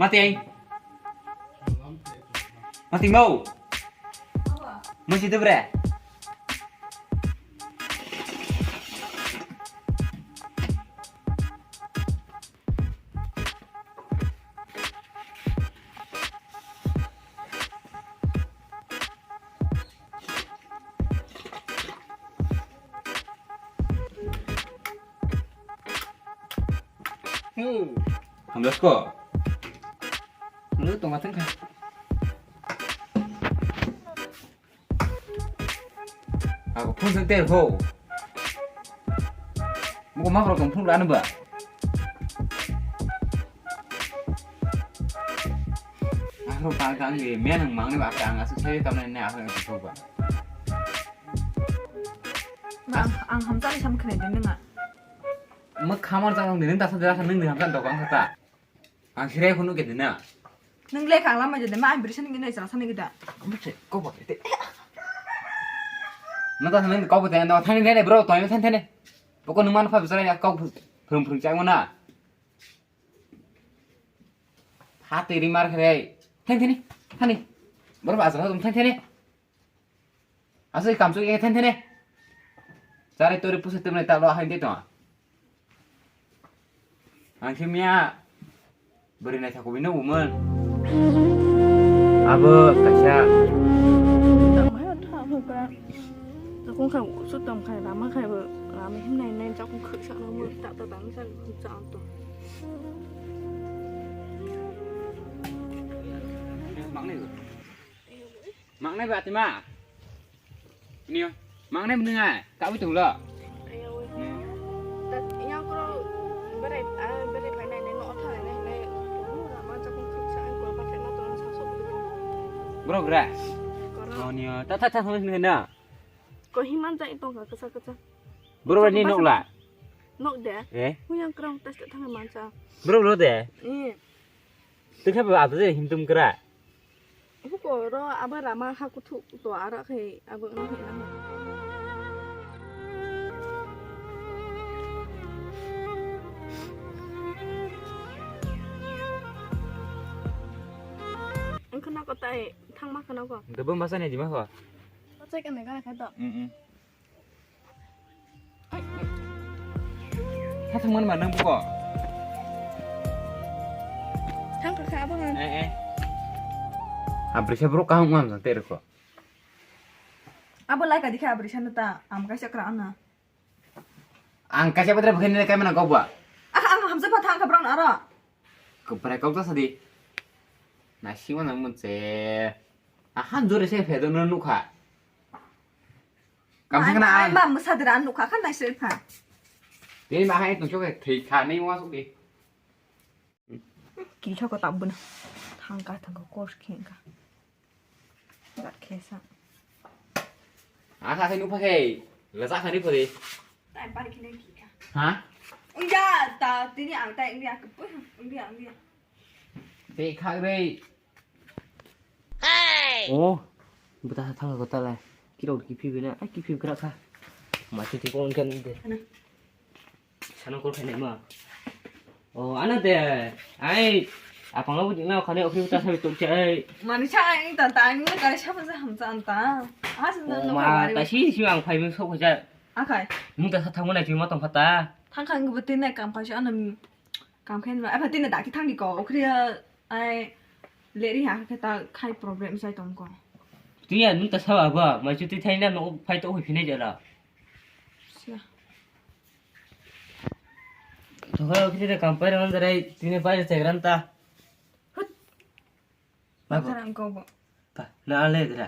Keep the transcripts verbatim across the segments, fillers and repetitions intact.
Mati. Mati mau. Mesti tu bre. Hamjasko. Nung tongma tongkha. Ako phone sing ter ho. Muko ma rok phone lana ba. Ako pa ka ngi men ang mang ne ba ka ang asu sai tam ne ako ang ko ba. Ang ang hamjani sam khne din nga. Ma khamar jang nung din ta sa da nung din hamjan dok ang kata. Ang sirai khunu ke dina. Nung le khang lama jede ma ang brisa nung nai sala sani gida. Amse ko bo te. Na ta nung ko bo te na thani ne bro to thani thani. Boko nung man pha bisara ya ko phrum phrum chang na. Ha te ri mar khre. Thani thani. Thani. Bro ba sa thani thani. Asai kamchuk e then thene. Chari tori pusa temne talo ahai de to. Ang khe miya beri nai thakubui no umon. Abo kaisa. Tamo hai tha ho ka. Jakung kha su tam khai rama khai bo rama him nai nai jakung khuk sa no mo ta ta bang sa khuk sa to. Mang nai. Mang nai ba tima. Nio, mang nai mwnga, ka wi tong lo. Ayo, wi. Hmm. Tat, yang kro, berai, ah, berai pai nai nai, no otha nai nai, no rama jakung khuk sa, ang kol pakai na tong sa so. Bro gra. Koro. Oh, nio, ta ta ta hon nai na. Ko himan jai tong ka kasa kasa. Bro ni nok la. Nok de. Eh? Hu yang krong tas ta thang man sa. Bro bro de. Eh. Tengkha ba abu je himtum kra. Buko ro abo rama ha kuthu to ara khe abo no he na. Ang khna ko tai thang ma khna ko. Debo masa ne di ma ko. Ko chai ka ne ga kha to. Mm. Tha thangmani ma nang buko. Thang kha kha abo nang. Eh eh. Abrisa bro kaham ngam jang te rokho. Abo lai ka dikha abrisa no ta am kaisa kra ana. Ang kaisa batre bukhai ne kai mana kau ba. Ah ang hamsa pa thang kha brang aro. Kau brai kau ta sadi. Na siwa nang mun se. Ahan jore se phedo no nukha. Kam thangna ai. Ai ma mwsa dira nukha kha nai se pha. Tei ma hai tong chok thei kha nei wa sok de. Kil thoko tabuna. Thangka thangka kors khenka. Gat khesa. Asa khai nukha khai. Lasa khari pore. Tai bar kine kika. Ha? Ungya ta tini ang tai ungya. Ungya ungya. Tei khak rei. Oh, bwta thang ko ta lai. Kiro ki phi bina, ai ki phi kra kha. Ma ti ti kon kan de. Ana. Sana kol khai ma. Oh, ana de. Ai, apang lo na khane okri ta sa tu chai. Mani cha ai ta ta ni ka sa pa sa ham cha an ta. Ah, sa na. Oh, no ma, ta si si ang phai mi sok ja. Akai. Mung ta sa thang na chi ma tong kha ta. Thang khang bu tin na kam kha sa na. Kam khe no, epha tini dakti thangdi ko, okhri ya, ai, leri ha khe ta khai problem sai tong ko. Tini ya, nung ta sawa ba, mai chuti thai na no phai to hoi phine jara. Sia. To ha okhri de kam pai ran dare, tini pai de gran ta. Hut. Ba ba. Makarang ko bo. Ba, na ale dra.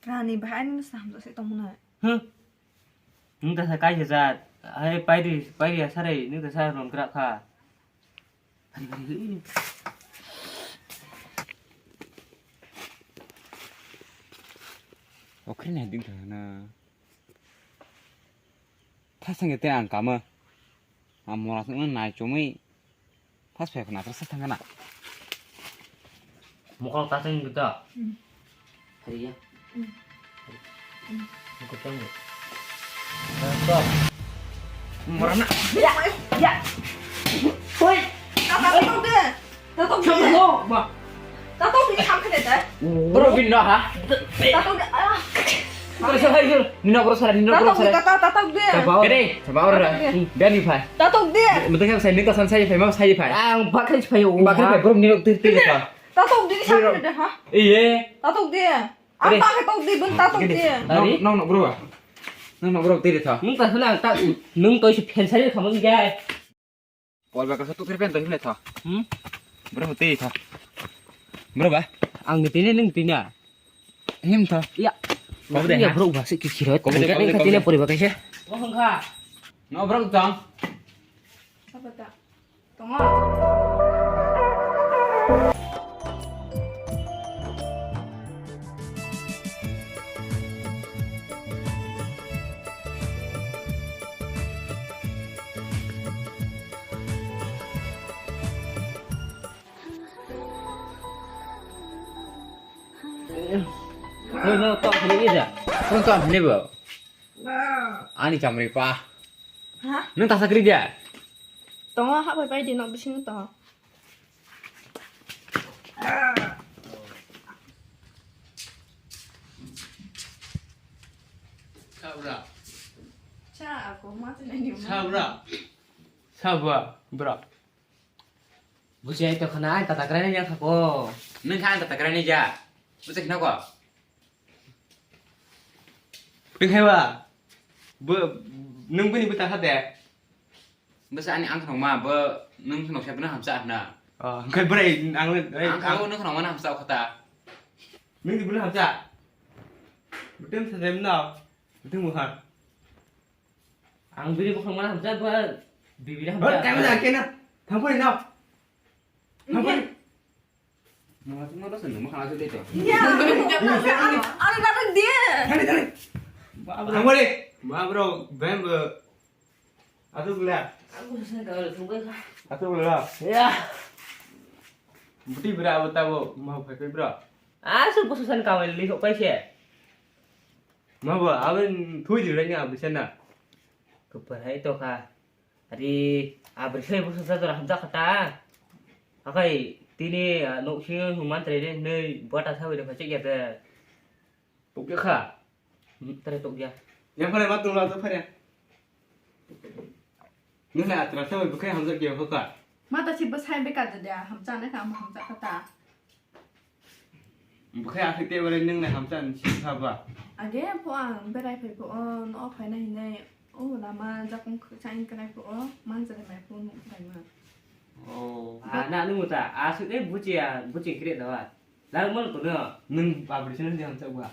Rani bahai ni sam se tong na. Huh? Nung ta sa kai se ja. Hai pairi, pairi asare, nung ta sa ron kra kha. Bari, bari, bari. Okhri na ding na. Thasang te ang kama. Ang mora sung nai chumui. Thas phai khna thas thang na. Mokol ta teng gita. Hmm. Hari ya. Hmm. Hmm. Mokol tang. Stop. Mora na. Ya, ya. Hoi. Apa kau tu? Tatok di. Tatok di, ham khade da. Bro, bin no ha. Tatok di, ah. Bro, sa hai, nino bro, sa nino bro, sa. Tatok di, tatok di. Kere, coba ora. Gani phai. Tatok di. Betul kan saya nino san saya phai, mau saya phai. Ang bakal phai, oh. Bakal phai, bro, nino tir tir phai. Tatok di, sa khade da ha. Iye. Tatok di. Ang bakal tatok di, ben tatok di. Nong, nong, bro. Nong, bro, tir tha. Nung ta huna ta, nung to si phensari khamang jai. Pol ba ka tu kir pen to himle tho. Hmm? Bro, tei tho. Bro ba? Ang ni tini ning tina. Him tho. Ya. Kau deh, ya, ha? Bro ba se kiri kiri. Kau deh, kau deh, kau deh. Tini pori ba kaise. Mo hong kha. No, bro, tong. Apa ta? Tong. Hei, no, to hini ida. Kung to hini bo. Ani chamri pa. Ha? Nung tasa kri dia. Tongo ha pai pai di nok bising to. Sabra. Cha, ako ma te nani ma. Sabra. Sabra, bra. Buji ai to khana, ai tata krai ya thako. Nung kha ang tata krai ni ja. Buji khna ko. Nung hai ba. Bu, nung bini buta kha de. Bwsa ani ang khwnokma, bo nwng khwnoksa bono hamsa hwna. Oh, hwnkhe bwrwi ang le, ei, ang kha ang o nwng khwnokmano hamsa o kha ta. Nwng di bono hamsa? Bwtwng sajemno, bwtwng bwkha. Ang bini bwkhwrangmano hamsa, bo bibini hamsa. Hot, kaibo da kena. Thang phai no. Thang phai. Iya. Mama cuma rasa nunggu makan aja deh, Cok. Iya. Ada datang dia. Thang phai. Ba, bro. Thang phai. Ba, bro, bem, bro. Atu gula. Aku susah kalau tunggu kah? Atu gula. Ya. Budi bra abo tabo mau phai phai bra. Asu pususan kawai li kok paise. Ma bo abin thui di rani abisana. Keperhai to kha. Ari abri sai pususa to hamjak kata. Akai tini, ah, nok sing human trede nei bata sawi de phai chek ya de. Tukya kha. Hmm, tare tukya. Yang phare ma tungla to phare. Nuna atra sawi bukhai hamjak ya hoka. Mata si bwsai beka de hamjak na ka hamjak kata. Bukhai akhik te bare nung na hamjak ni si kha ba. Age po ang berai phai po o no phai na hinai o lama jakung khain kanai po o manjare mai po nuk phai ma. Oh. Ah, na nung ta asuk e buchi a buchi kre da wa. Lang mon ko no. Nung abri sene di hamjak ba.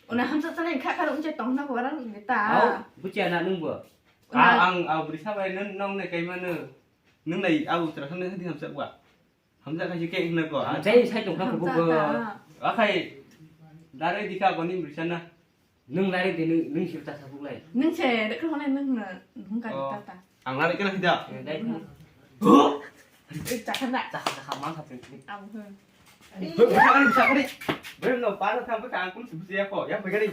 Ona hamsa sale kha kha unche tong na ko rang ni ta. Au, buchi ana nung bo. Ona a, ang au brisa bai nung nong ne kai mano. Nung nai au tra khan ne di hamsa wa. Hamsa kha ke na ko. Hamsa sai tong kha ko bo. Hamsa ta. Akhai dare di kha ko ni brisa na. Nung dare di nung, nung sip ta sa bu lai. Nung se de ko ne nung na nung ka ta ta. Ang lari kena hida. Eh, dai. Huh? Eh, cakhan da. Cakhan, cakhan, mang kha teng. Abu. Sakari, sakari. Beri no, pala sampai ka angkun sebuti ya kok. Ya, pegari.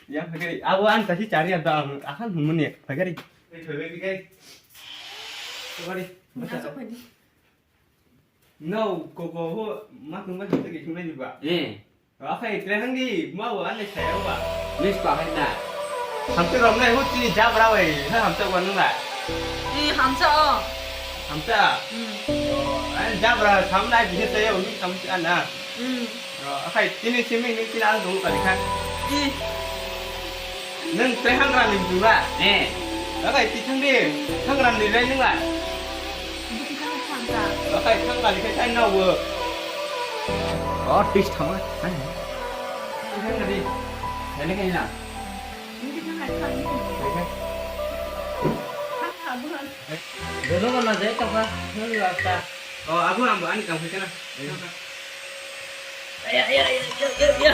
Ya, pegari. Abu an kasi cari ada ang akan humuni. Pegari. Pegari. Pegari. Masuk lagi. No, koko ho, ma tung ma sik sik nai ba. Eh. Akhai trehang di, ma wa ane saya wa. Nis pa hai na. Hamte rom nai ho chini jabra wai, ha hamte wa nung la. Eh, hamsa o. Hamsa. Hmm. Oh, an jabra sam nai bini saya uni sam si ana. Hmm. Oh, akhai chini simi ni chini ang dulu kali kha. Eh. Nung trehang rani dulu ba. Eh. Akhai tichung di, thang rani rai nung la. Bakai thang kali khe thang nao bo. Oh, tis thang. Thang kali. Thang kali na. Dono mana jai to ka. Nang rasta. Oh, abu ambo ani kam khe na. Aya, aya, aya, aya, aya.